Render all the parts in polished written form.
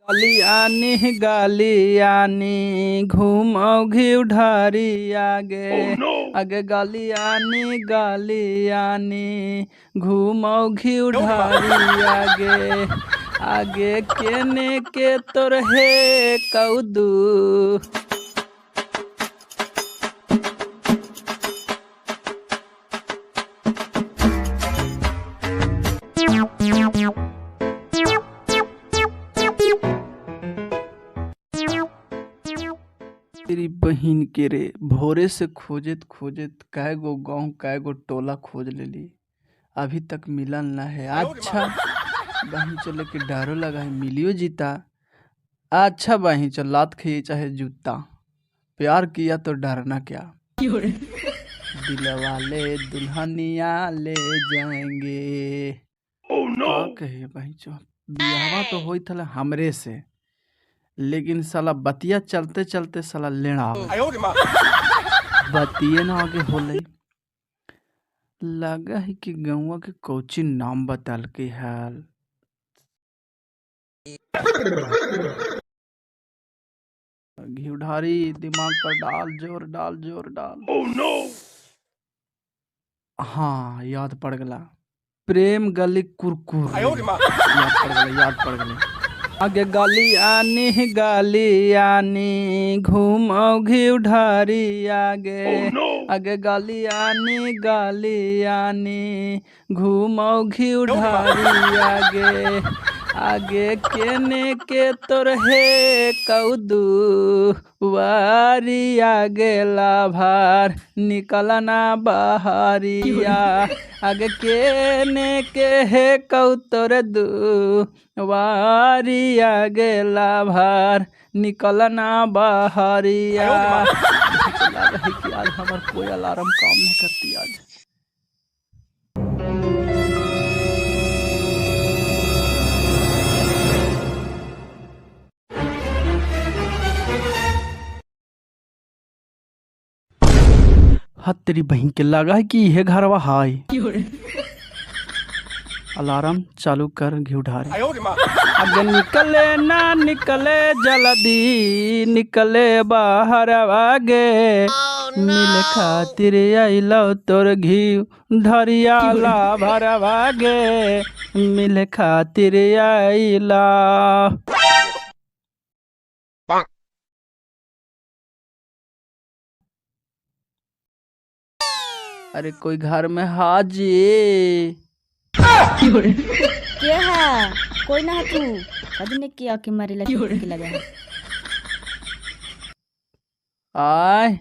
गालियानी गालियानी घूमौ घिउ ढारी आगे। आगे गालियानी गालियानी घूमौ घिउ ढारी आगे। आगे केने के तोर हे कौदू। तेरी बहिन के रे भोरे से खोजत खोजत कै गो गांव कै गो टोला खोज लेली, अभी तक मिलल ना है। अच्छा बहिन चले के डरो लगा है, मिलियो जीता। अच्छा बहिन चल लात खाइए चाहे जूता, प्यार किया तो डरना क्या। दिलवाले दुल्हनिया ले जाएंगे। का कहे बहिन चल, बियाहवा तो होइत हल हमरे से, लेकिन साला बतिया चलते चलते साला लेना बतिये ना आगे होले। लगा है कि गौवा के कोची नाम बतल के हाल। घिउढारी दिमाग पर डाल, जोर डाल, जोर डाल। हाँ याद पड़ गला, प्रेम गली कुरकुर। याद पड़ गला, याद पड़ गला। आगे गालियानी गालियानी घूमौ घिउ ढारी आगे। आगे गालियानी गालियानी घूमौ घिउ ढारी आगे। आगे केने के तोर हे कौदू वारी आगे लाभार निकलना बहरिया। आगे केने के हे कौ तोर दू वारी आगे लाभार निकलना बहरिया। कि आज हमार कोई अलार्म काम नहीं करती आज। हद तेरी बहन के लगा है कि यह घरवा हाय। अलार्म चालू कर घिउ ढारे। अगे निकले ना निकले जल्दी निकले बाहर आगे। मिले खातिर आइलो तोर घिउ ढरिया ला भरवा गे। मिले खातिर आइला। अरे कोई घर में हाजी के है? कोई ना है तू कदने के आके मारे लगे लगा है। आय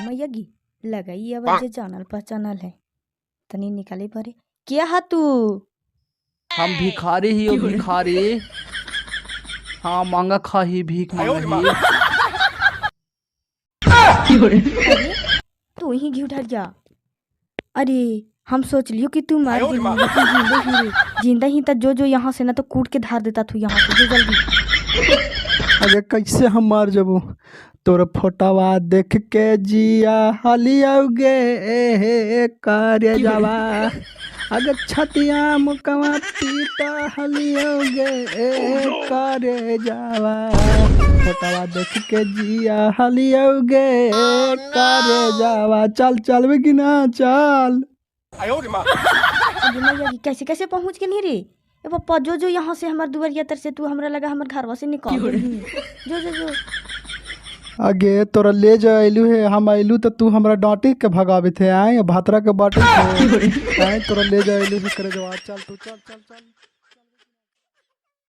मैया गी लगा ये आवाज जानल पहचानल है, तनी निकाले परे। क्या है तू? हम भिखारी ही हो, भिखारी। हाँ मांगा खाही भीख मांगा। तू ही घी उठा जा। अरे हम सोच लियो कि तू मार दी, जिंदा ही जिंदा ही त जो जो यहाँ से ना तो कूट के धार देता तू यहाँ से, जो जल्दी। अरे कैसे हम मार जबो तोर फोटोवा देख के जिया हलियागे कार्य जावा। अगर छतिया मुकवा पीता हलियोगे कार्य जावा। फोटोवा देख के जिया हलियोगे कार्य जावा। चल चलबे कि ना चल। अरे कैसे कैसे पहुँच गेली रे? ए पप्पा जो जो यहाँ से हमार दुआरिया तर से तू हमरा लगा हमर घरवा से निकाल जो जो जो। आगे तोरा ले जा अइलू हे, हम अइलू तो तू हमरा डांटे के भगावे थे आए भातरा के बाटे आए। तोरा ले जा अइलू हे करे जवा। चल तू चल चल चल।